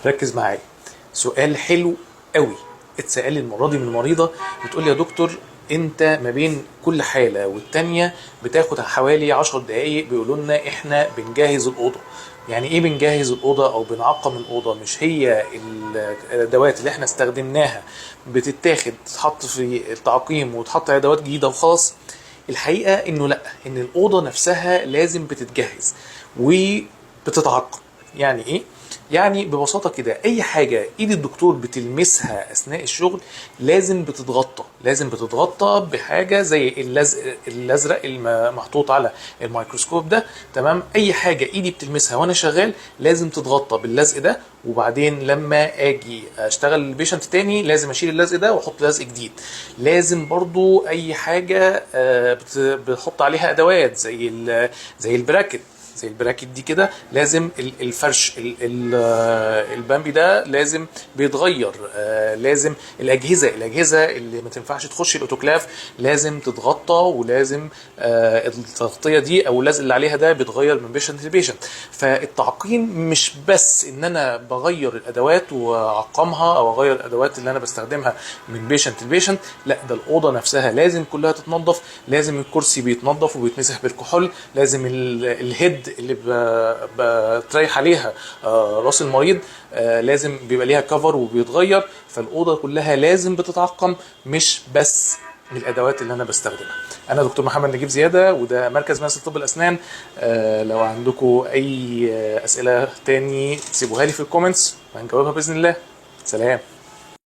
ركز معايا، سؤال حلو قوي اتسأل لي المرة دي من مريضه، بتقول لي: يا دكتور، انت ما بين كل حاله والتانية بتاخد حوالي 10 دقايق، بيقولوا لنا احنا بنجهز الاوضه. يعني ايه بنجهز الاوضة او بنعقم الاوضه؟ مش هي الادوات اللي احنا استخدمناها بتتاخد تتحط في التعقيم وتحط ادوات جديدة وخلاص؟ الحقيقة انه لا، ان الاوضة نفسها لازم بتتجهز وبتتعقم. يعني ايه؟ يعني ببساطة كده، اي حاجة ايد الدكتور بتلمسها اثناء الشغل لازم بتتغطى، لازم بتتغطى بحاجة زي اللزق الازرق المحطوط على الميكروسكوب ده، تمام؟ اي حاجة ايدي بتلمسها وانا شغال لازم تتغطى باللزق ده، وبعدين لما اجي اشتغل ال patient تاني لازم اشيل اللزق ده واحط لزق جديد. لازم برضو اي حاجة بتحط عليها ادوات زي ال bracket دي كده، لازم الفرش البامبي ده لازم بيتغير. لازم الاجهزه اللي ما تنفعش تخش الاوتوكلاف لازم تتغطى، ولازم التغطية دي او اللزق اللي عليها ده بيتغير من patient ل patient. فالتعقيم مش بس ان انا بغير الادوات واعقمها او اغير الادوات اللي انا بستخدمها من patient ل patient، لا، ده الاوضة نفسها لازم كلها تتنظف، لازم الكرسي بيتنظف وبيتمسح بالكحول، لازم ال head اللي بتريح عليها راس المريض لازم بيبقى ليها cover وبيتغير. فالاوضه كلها لازم بتتعقم، مش بس الادوات اللي انا بستخدمها. انا دكتور محمد نجيب زياده، وده مركز ماس طب الاسنان. لو عندكم اي اسئلة تاني سيبوها لي في ال comments وهنجاوبها باذن الله. سلام.